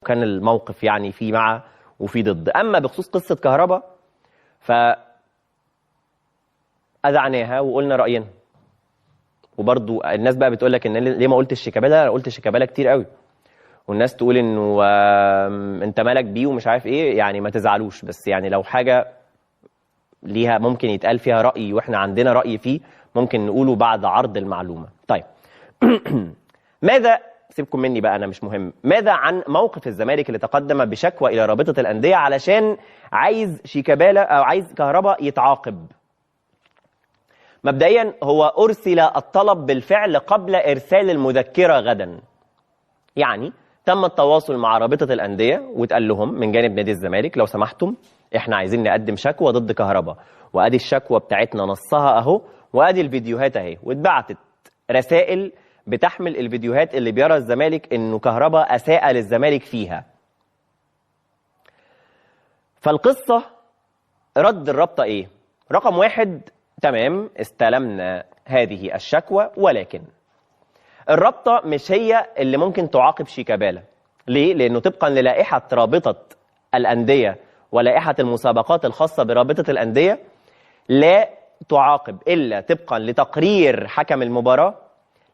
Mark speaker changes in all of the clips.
Speaker 1: كان الموقف يعني في مع وفي ضد. اما بخصوص قصة كهربا ف اذعناها وقلنا راينا. وبرضو الناس بقى بتقول لك ان ليه ما قلتش شيكابالا؟ انا قلت شيكابالا كتير قوي، والناس تقول انه انت مالك بيه ومش عارف ايه، يعني ما تزعلوش، بس يعني لو حاجة ليها ممكن يتقال فيها راي واحنا عندنا راي فيه ممكن نقوله بعد عرض المعلومة. طيب ماذا، سيبكم مني بقى انا مش مهم، ماذا عن موقف الزمالك اللي تقدم بشكوى الى رابطه الاندية علشان عايز شيكابالا او عايز كهربا يتعاقب؟ مبدئيا هو ارسل الطلب بالفعل قبل ارسال المذكرة غدا. يعني تم التواصل مع رابطه الاندية واتقال لهم من جانب نادي الزمالك لو سمحتم احنا عايزين نقدم شكوى ضد كهربا، وادي الشكوى بتاعتنا نصها اهو، وادي الفيديوهات اهي، واتبعتت رسائل بتحمل الفيديوهات اللي بيرى الزمالك انه كهربا اساء للزمالك فيها. فالقصة رد الرابطة ايه؟ رقم واحد، تمام استلمنا هذه الشكوى، ولكن الرابطة مش هي اللي ممكن تعاقب شيكابالا. ليه؟ لانه طبقا للائحه رابطه الاندية ولائحه المسابقات الخاصة برابطه الاندية لا تعاقب الا طبقا لتقرير حكم المباراة،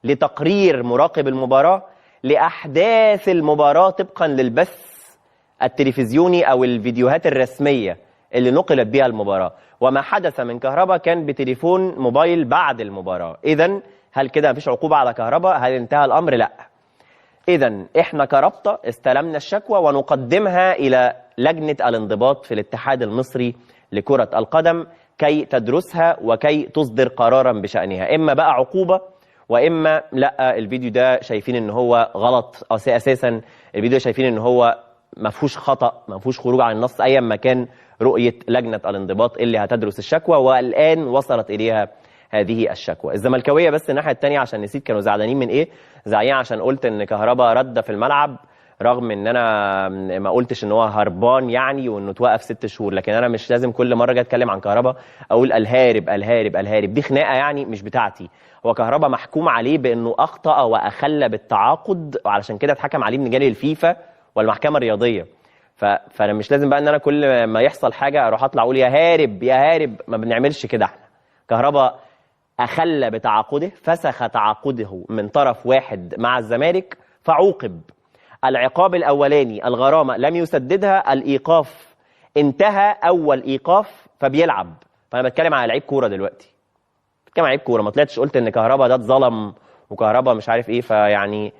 Speaker 1: لتقرير مراقب المباراة، لاحداث المباراة طبقا للبث التلفزيوني او الفيديوهات الرسمية اللي نقلت بها المباراة. وما حدث من كهربا كان بتليفون موبايل بعد المباراة. اذا هل كده مفيش عقوبه على كهربا؟ هل انتهى الامر؟ لا. اذا احنا كرابطه استلمنا الشكوى ونقدمها الى لجنة الانضباط في الاتحاد المصري لكرة القدم كي تدرسها وكي تصدر قرارا بشأنها، اما بقى عقوبه واما لا الفيديو ده شايفين ان هو غلط اساسا، الفيديو شايفين ان هو ما فيهوش خطأ، ما فيهوش خروج عن النص، ايا ما كان رؤية لجنة الانضباط اللي هتدرس الشكوى، والان وصلت اليها هذه الشكوى. الزملكاويه بس الناحية الثانية عشان نسيت كانوا زعلانين من ايه؟ زعلانين عشان قلت ان كهربا رد في الملعب، رغم ان انا ما قلتش ان هو هربان يعني وانه توقف 6 شهور، لكن انا مش لازم كل مرة اجي اتكلم عن كهربا اقول الهارب الهارب الهارب، دي خناقه يعني مش بتاعتي. هو كهربا محكوم عليه بانه اخطا واخل بالتعاقد، وعلشان كده اتحكم عليه من جانب الفيفا والمحكمة الرياضية. فانا مش لازم بقى ان انا كل ما يحصل حاجة اروح اطلع اقول يا هارب يا هارب، ما بنعملش كده احنا. كهربا اخل بتعاقده، فسخ تعاقده من طرف واحد مع الزمالك فعوقب. العقاب الاولاني الغرامة لم يسددها، الايقاف انتهى اول ايقاف فبيلعب. فانا بتكلم على لعيب كورة دلوقتي، بتكلم على لعيب كورة، ما طلعتش قلت ان كهربا ده اتظلم وكهربا مش عارف ايه، فيعني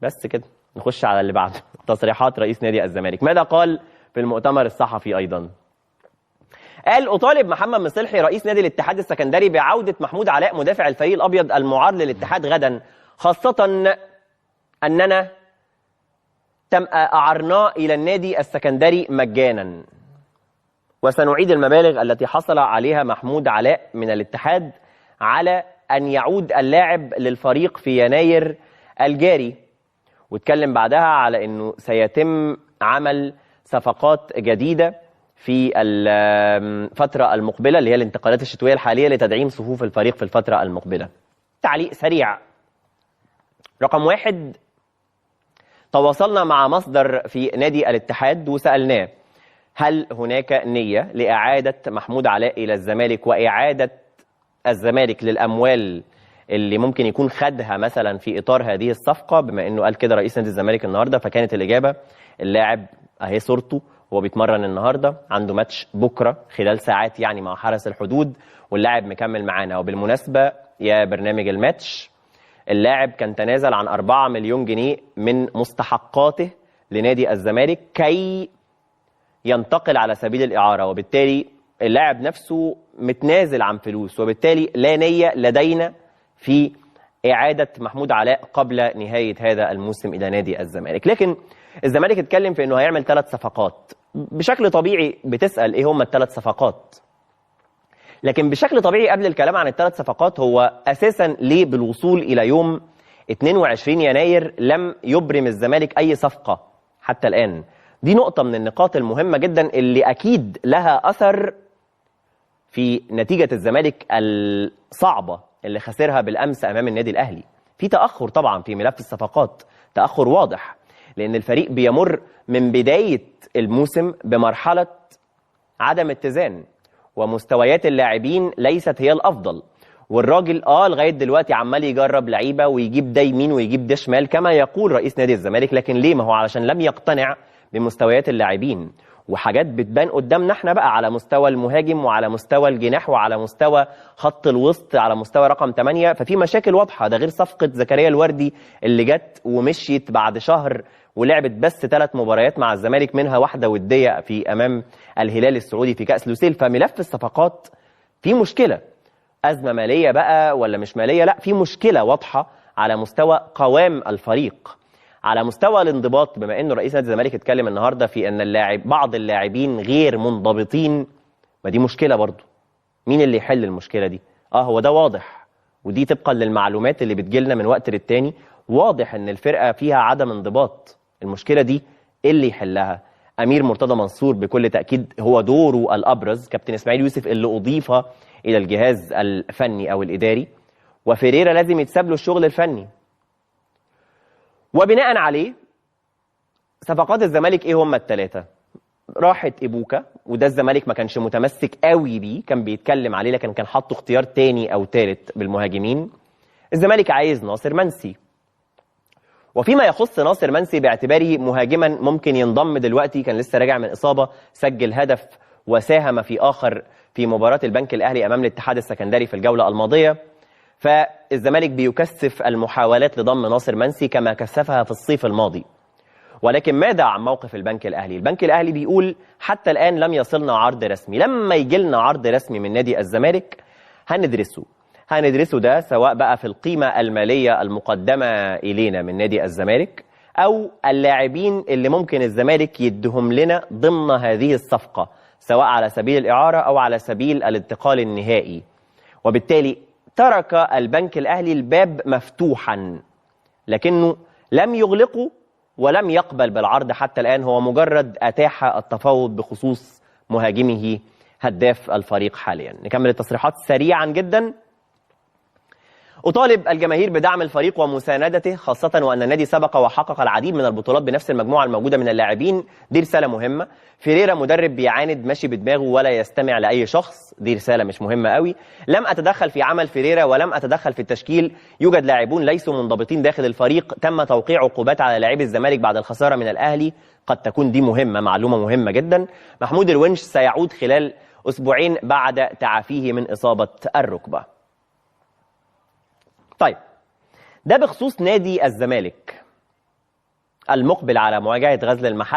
Speaker 1: بس كده. نخش على اللي بعده، تصريحات رئيس نادي الزمالك. ماذا قال في المؤتمر الصحفي ايضا؟ قال اطالب محمد مصلحي رئيس نادي الاتحاد السكندري بعوده محمود علاء مدافع الفريق الابيض المعار للاتحاد غدا، خاصة اننا تم اعرناه الى النادي السكندري مجانا، وسنعيد المبالغ التي حصل عليها محمود علاء من الاتحاد على ان يعود اللاعب للفريق في يناير الجاري. واتكلم بعدها على انه سيتم عمل صفقات جديدة في الفترة المقبلة اللي هي الانتقالات الشتوية الحالية لتدعيم صفوف الفريق في الفترة المقبلة. تعليق سريع. رقم واحد، تواصلنا مع مصدر في نادي الاتحاد وسألناه هل هناك نية لإعادة محمود علاء إلى الزمالك وإعادة الزمالك للأموال اللي ممكن يكون خدها مثلا في إطار هذه الصفقة، بما أنه قال كده رئيس نادي الزمالك النهاردة. فكانت الإجابة اللاعب أهي صورته هو بيتمرن النهاردة، عنده ماتش بكرة خلال ساعات يعني مع حرس الحدود، واللاعب مكمل معانا. وبالمناسبة يا برنامج الماتش، اللاعب كان تنازل عن 4 مليون جنيه من مستحقاته لنادي الزمالك كي ينتقل على سبيل الإعارة، وبالتالي اللاعب نفسه متنازل عن فلوس، وبالتالي لا نية لدينا في إعادة محمود علاء قبل نهاية هذا الموسم إلى نادي الزمالك. لكن الزمالك اتكلم في أنه هيعمل 3 صفقات. بشكل طبيعي بتسأل إيه هم ال3 صفقات، لكن بشكل طبيعي قبل الكلام عن ال3 صفقات، هو أساسا ليه بالوصول إلى يوم 22 يناير لم يبرم الزمالك أي صفقة حتى الآن؟ دي نقطة من النقاط المهمة جدا اللي أكيد لها أثر في نتيجة الزمالك الصعبة اللي خسرها بالأمس أمام النادي الأهلي. في تأخر طبعا في ملف الصفقات، تأخر واضح. لأن الفريق بيمر من بداية الموسم بمرحلة عدم اتزان، ومستويات اللاعبين ليست هي الأفضل، والراجل لغاية دلوقتي عمال يجرب لعيبة ويجيب ده يمين ويجيب ده شمال كما يقول رئيس نادي الزمالك، لكن ليه؟ ما هو علشان لم يقتنع بمستويات اللاعبين، وحاجات بتبان قدامنا احنا بقى على مستوى المهاجم وعلى مستوى الجناح وعلى مستوى خط الوسط، على مستوى رقم 8، ففي مشاكل واضحة. ده غير صفقة زكريا الوردي اللي جت ومشيت بعد شهر ولعبت بس 3 مباريات مع الزمالك، منها واحدة ودية في أمام الهلال السعودي في كأس لوسيل. فملف الصفقات في مشكلة، أزمة مالية بقى ولا مش مالية، لا في مشكلة واضحة على مستوى قوام الفريق، على مستوى الانضباط. بما انه رئيس نادي الزمالك اتكلم النهارده في ان بعض اللاعبين غير منضبطين، ما دي مشكلة برضو. مين اللي يحل المشكلة دي؟ هو ده واضح، ودي طبقا للمعلومات اللي بتجيلنا من وقت للتاني، واضح ان الفرقة فيها عدم انضباط. المشكلة دي اللي يحلها امير مرتضى منصور بكل تاكيد، هو دوره الابرز. كابتن اسماعيل يوسف اللي اضيف الى الجهاز الفني او الاداري، وفيريرا لازم يتساب له الشغل الفني. وبناء عليه صفقات الزمالك ايه هم الثلاثة؟ راحت ايبوكا، وده الزمالك ما كانش متمسك قوي بيه، كان بيتكلم عليه لكن كان حاطه اختيار تاني او تالت بالمهاجمين. الزمالك عايز ناصر منسي، وفيما يخص ناصر منسي باعتباره مهاجما ممكن ينضم دلوقتي، كان لسه راجع من اصابه، سجل هدف وساهم في اخر في مباراة البنك الاهلي امام الاتحاد السكندري في الجولة الماضية. فالزمالك بيكثف المحاولات لضم ناصر منسي كما كثفها في الصيف الماضي. ولكن ماذا عن موقف البنك الأهلي؟ البنك الأهلي بيقول حتى الآن لم يصلنا عرض رسمي، لما يجي لنا عرض رسمي من نادي الزمالك هندرسه ده سواء بقى في القيمة المالية المقدمة إلينا من نادي الزمالك أو اللاعبين اللي ممكن الزمالك يدهم لنا ضمن هذه الصفقة، سواء على سبيل الإعارة أو على سبيل الانتقال النهائي. وبالتالي ترك البنك الأهلي الباب مفتوحا، لكنه لم يغلقه ولم يقبل بالعرض حتى الآن، هو مجرد أتاح التفاوض بخصوص مهاجمه هداف الفريق حاليا. نكمل التصريحات سريعا جدا. أطالب الجماهير بدعم الفريق ومساندته، خاصة وأن النادي سبق وحقق العديد من البطولات بنفس المجموعة الموجودة من اللاعبين، دي رسالة مهمة. فيريرا مدرب بيعاند ماشي بدماغه ولا يستمع لأي شخص، دي رسالة مش مهمة قوي. لم أتدخل في عمل فيريرا ولم أتدخل في التشكيل، يوجد لاعبون ليسوا منضبطين داخل الفريق، تم توقيع عقوبات على لاعبي الزمالك بعد الخسارة من الأهلي، قد تكون دي مهمة، معلومة مهمة جدا. محمود الونش سيعود خلال أسبوعين بعد تعافيه من إصابة الركبة. طيب، ده بخصوص نادي الزمالك المقبل على مواجهة غزل المحلة.